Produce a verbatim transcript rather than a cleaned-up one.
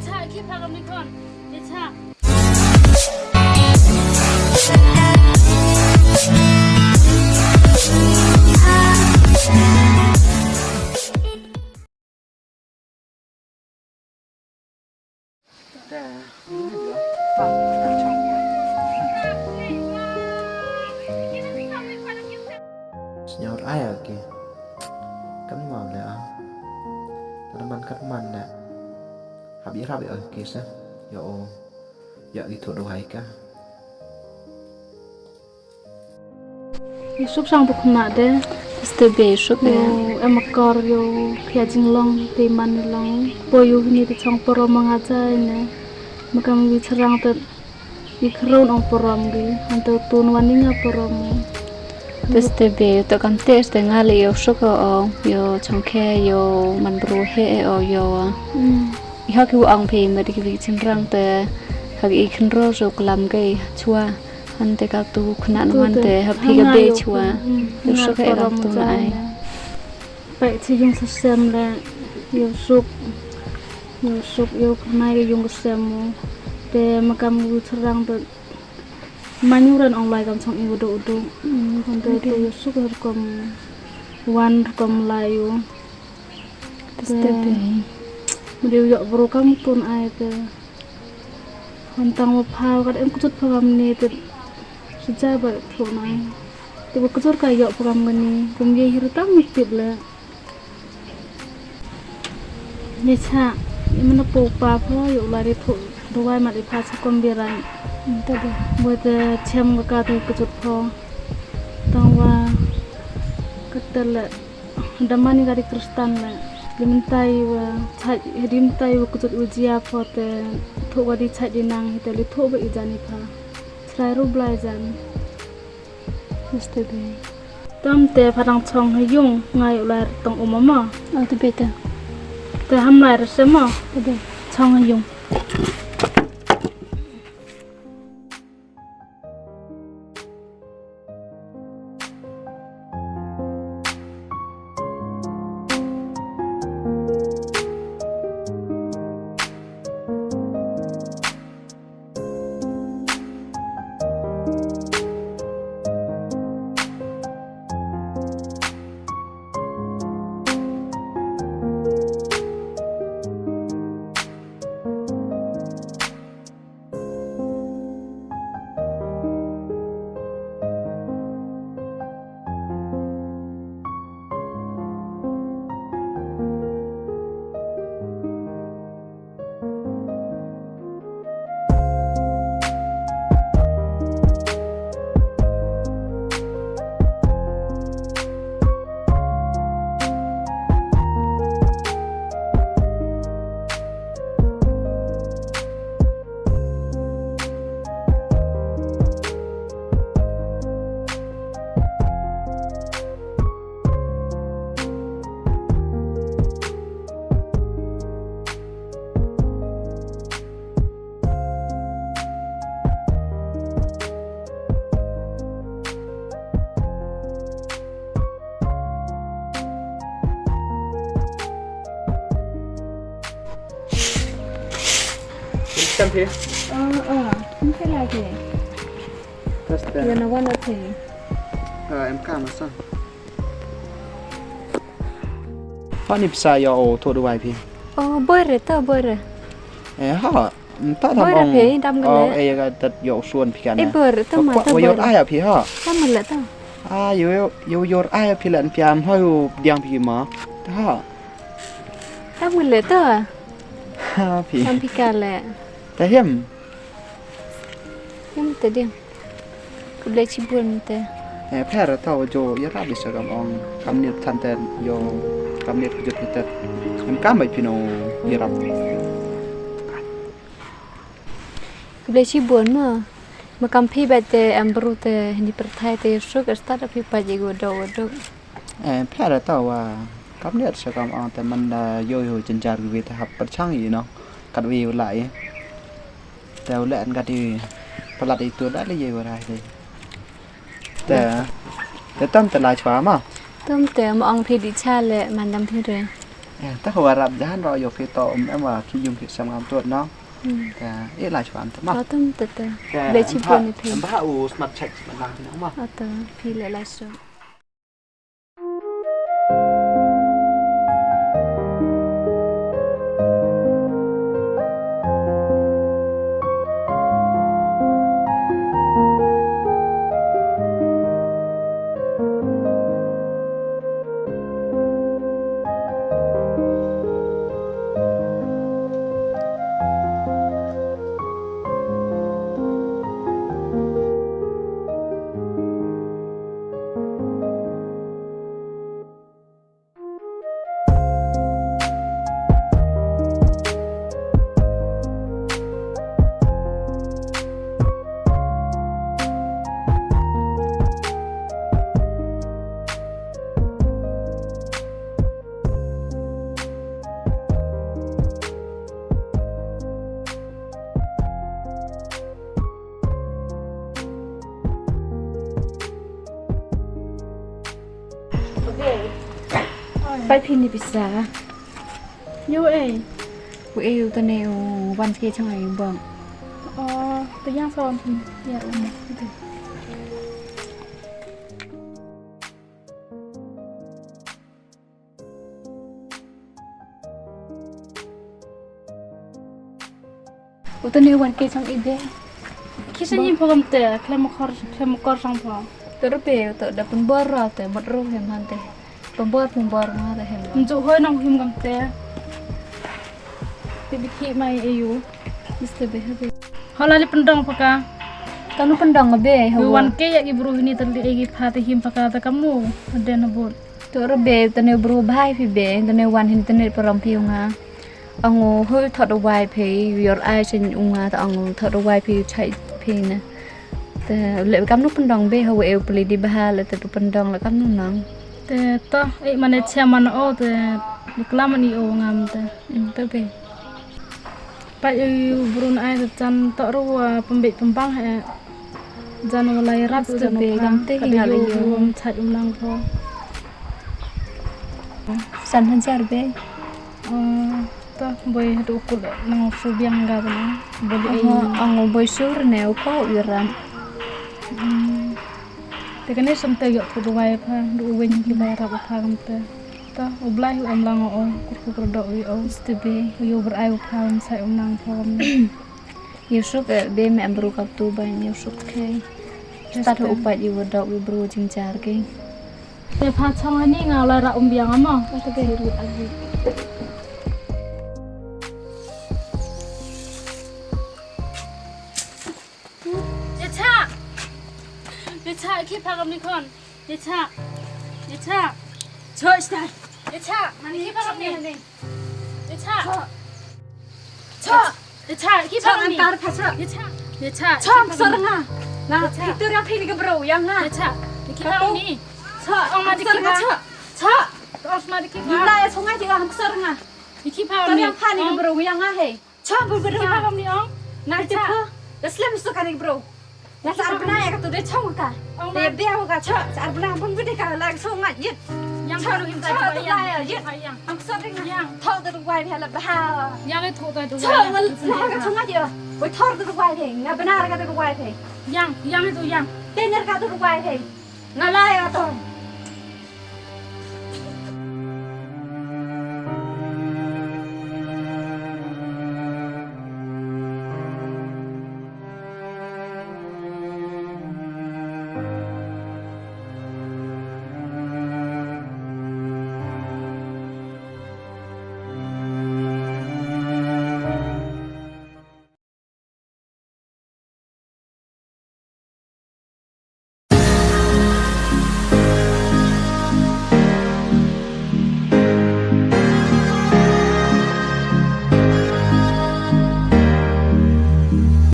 Cha ki pha kam ni kon. Ye cha. Sñiaw ai ki. Kan ma le a. Kan man kan man le. Hap i rap i oi ki sa. Yo o. Ya i thot wai ka. Yusuk sang tu kena de. Este be Yusuk de. Yo em akor yo pia jinglong te man long. Po yo ni te chong poro manga jai ne. Makam wi cherang te i khrau ong poro gi. Anto tun wani nga poro mo. Este be to kam te este nga le yo Yusuk o yo chong ke yo man bru he o yo. Hmm. I hak i wa ong phi ma dei ki wi cherang te hak i khnro so klam kai chua. Hynte ka tu khynnah ngan te ha phi ka bei chwa. Ïoh suk ka ïalam tu na ai. Peit chi yung sa sem le ïoh suk. Ïoh suk ïoh khynnah ïoh yung ka sem mo. Te ma kam u thrang te ma ñu ran ong lai kam chong i u du u du. Hynte tu ïoh suk rukom wan rukom lai u. Te ma dei ïoh bro kam tu na ai te. Hon tang wa pha kat em kutut pha kam ni te sejak ba thok na. Te ba kutut ka yok pha kam ni kum ye hir tang ni tip le. Ni cha i mana po pa pha yok la ri thok dawai mat i pha sa kom bi ran. Te de. Bo te chem ka ka te kutut pha. Tang wa ka te le. Damani ka ri Kristan le. Limtai wa chai rimtai wa kutut u jia pho te thok wa di chai di nang hi te li thok ba i jani pha. Chrai ru blai jan. Mesti be. Tam te pha dang chong ha yung ngai u lai tong u mama. Al te be te. Te ham lai rese ma. Te be. Chong ha yung. Kan phi? Oh, oh, kan phi lagi. Pasta. Yana wan ati. Ah, em kam asa. Hani pisa ya o to duwai phi. Oh, bore to bore. Eh, ha. Nta dam ong. Bore phi dam gele. Oh, eh, ya ga dat yo suan phi kan. Eh, bore to ma to bore. Yo ai phi ha. Dam gele to. Ah, yo yo yo ai phi lan phi am ha yo diang phi ma. Ha. Dam gele to. Ha phi. Dam phi kale. Ta him. Him ta diang. Khublei chibun te. Eh, pher ta jo ya rap bisa kam ong kam nit than te yo kam nit kujut te. Em kam bai pino ya rap. Khublei chibun ma. Ma kam phi ba te em bru te ni perthai te suk start phi pa ji go do do. Eh, pher ta wa kam nit sa kam ong te man da yo yo jenjar gi te hap perchang yi no. Kat wi u lai. Te u leh ngat i palat i tu da le ye warai de. Te te tam te lai chwa ma. Tam te ma ong phi di cha le man dam phi re. Eh, ta ka warap jahan ro yo phi to um em wa ki yung phi sam ngam tut no. Hmm. Ta, eh, la chwan ta ma. Atam ta ta. Ta, le chi em pha, pon ni phi. Em pha u smart check man lang phi no ma. Atam, phi le la so. Pai phi ni pisa. Yo eh. U eh u tane u wan ke chang ai bang. Oh, tu yang sa wan phi. Ya u ma. Uta ne wan ke chang ibe. Kisa nyim pho kam te, klem kor, klem kor sang pho. Tero pe uta da pun bor ra te, bot ro hem han te. Pun bor, pun bor ma te hem. Njo hoi nong him kam te. Te bi ki mai e yu. Mister Be ha be. Hola li pendong paka. Kanu pendong be, yu hawa. Wan ke ya ki bru ni te li e ki pha te him paka te kamu. Ade na bot. To re be, tane bru bhai phi be, tane wan hin tane param phi u nga. Angu hu thot wai phi, yor ai chen u nga, ta angu thot wai phi chai phi na. Te le kam nu pendong be, hawa eu pli di bha, le te pendong le kam nu nang. Te to, eh, mane che man o, te, klam ni o ngam te. Hmm, to be. Pat yu brun ai te jan to ru, ah, pembit pembang he. Jan walai rap. Te jan be pha. Gam te ka hi de nga le yu yu. Yu um chat um nang pho. San hajar be. Oh, to boi hadu kul nang su biang ga na. Boli ai. Aha, ang boi sur ne u ko u ram. Hmm. Te kane sam te yok ku duwai pha, du wen ki bai rap pha kam te. Ta, u Blai u em lang o, kur kur kur do u o. Ste be. U yo ber ai u pha, um sai um nang pha kam. Yo suk, eh, be me am bru kap tu ba yo suk ke. Yes, stat u pat yo do u bru jing jar ke. Te pha chong ani nga lai ra um biang amo. Ste be. Ye cha. Ye cha, ki pha kam ni khon. Ye cha. Ye cha. Cho, stai. Ye cha, mani ki pha kam ni. Ye cha. Cho. Cho. Ye cha, ki pha kam ni. Cho. Ye cha. Ye cha. Cho, ki pha kam ni. Nga. Nga. Ye cha. Itu yang phi ni ke bro, yang nga. Ye cha. Ki pha kam ni. Cho. Ong ma di ki pha. Cho. Cho. Ong ma di ki pha. Yula ya chonga ji nga, ong sar nga. Ki pha kam ni. Itu yang pha ni ke bro, yang nga he. Cho, bro, bro. Ki pha kam ni ong. Nga te pha. Da slem su ka ni bro. Nga sa ar bna ya ka tu de chong ka. De bia ka cho. Sa ar bna pun bide ka la so nga yit. Yang cho, cho tu la ya yit. Ang so de nga. Yang. Tho tu wai bia la bha. Yang e tho tu wai. Cho, mal la ka chong nga yo. Wai thor tu wai de. Nga bna ka tu wai de. Yang, yang tu yang. Te ner ka tu wai de. Nga la ya to.